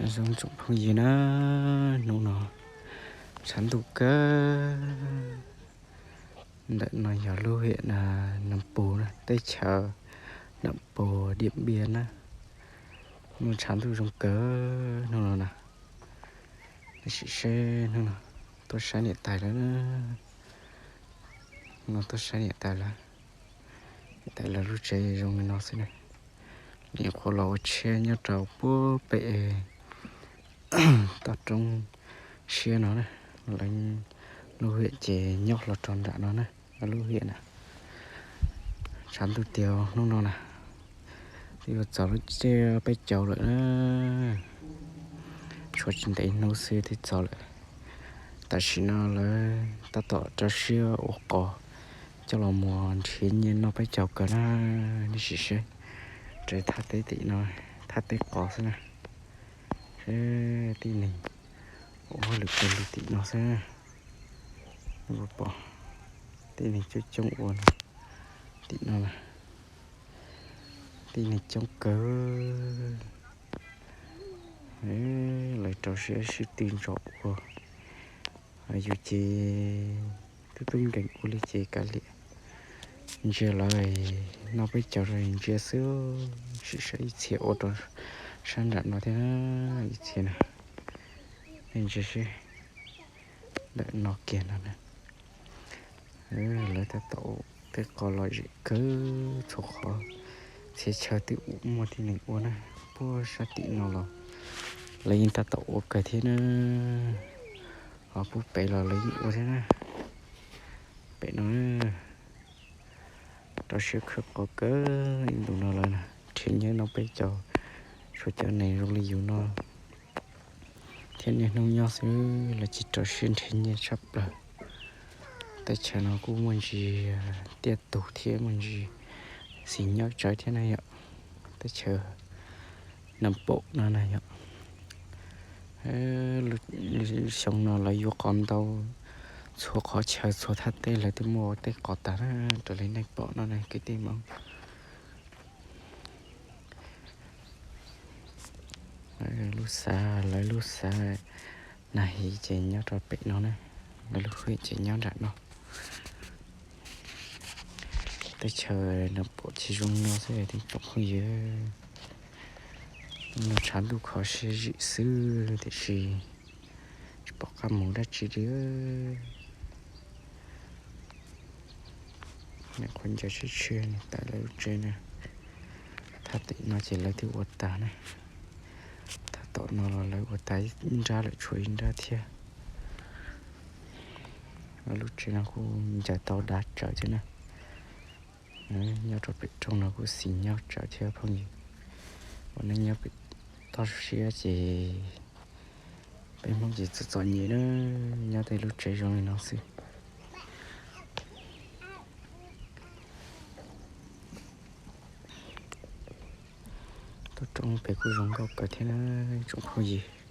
Zoo tsoom phooj ywg na, hnub no tshav ntuj kawg. Ntawm no yog lub hiam Naj Pus na, teb chaws Naj Pus Diam Npiab na. Hnub tshav ntuj zoo kawg hnub no na. Sim seb hnub no tuaj saib niam tais lawv. No tuaj saib niam tais lawv. Niam tais lawv lub tsev zoo li no xwb na. Nim qhuav los ua tshiab nyob rau puag pem toj roob siab no na. Lawv lub hiam ces nyob hlo rau nram no na, lawv lub hiam na. Tshav ntuj tiag hnub no na, twb yuav txog lub caij peb caug lawm na. Tshuav tsis ntev hnub xwb twb txog lawm. Tam sim no lawv tab tom rau siab ua qos coj los mus nrhiav nyiaj noj peb caug kawg na. Nej sim seb, raws thaj teb tim no, thaj teb qos xwb na. Seb tib neeg ua hauj lwm pes lug tim no xwb. Pom tib neeg coob coob ua tim no na. Tib neeg coob kawg. Lawv rau siab sib tw ntso ua. Yus ces twb tub nkees ua li ces kav liam. Ntsia lawv noj peb caug rau ntsia xwb, sim saib ib txhia ua rau sab nram no thiab, ib txhia na. Nej ntsia seb, ntawm no kiag no na. Lawv tab tom ua tej qos lom zem kawg, txhua qhov txhia chaw twb muaj tib neeg ua na. Puag sab tim no los lawv yeej tab tom ua kawg thiab na. Ho puag pem los lawv yeej ua thiab na. Pem no rau siab khawb qos kawg, ib ntus no lawv nrhiav nyiaj noj peb caug, tshuav cov neeg zoo li yus no thiab niaj hnub nyob xwb, lawv tsis rau siab nrhiav nyiaj tshaj plaws. Teb chaws no kuj muaj ntsis tiaj tug thiab muaj ntsis xis nyob tsawv thiab na yom. Teb chaws Naj Pus no na yom. Xyoo no lawv yuav qos ntau, txhua qhov chaw txhua thaj teb lawv twb muaj tej qos tag na, raws li nej pom no na kwv tij Hmoob. Lub xav, lawv lub xav Naj His ces nyob rau pem no na, lawv lub hiam ces nyob nram no. Teb chaws Naj Pus ces zoo no xwb tsoom phooj ywg. No tshav ntuj kho siab zim xwb tiam sis tsis pom qab mus dab tsi li. Nim qhuav ncaws tshiab tshiab niam tais lawv lub tsev na. Thaj tim no ces lawv twb ua tag na. Thaj tom no los lawv ua tag ib nrab lawm, tshuav ib nrab thiab. Lub tsev no kuj ncaws tau dav tsawv thiab na. Nyob rau pem rooj no kuj xis nyob tsawv thiab phooj ywg. Uas nej nyob pem toj siab ces peb Hmoob ces txom txom nyem na, nyob tej lub tsev zoo li no xwb. Toj roob pem kuj zoo nkauj kawg thiab na tsoom phooj ywg.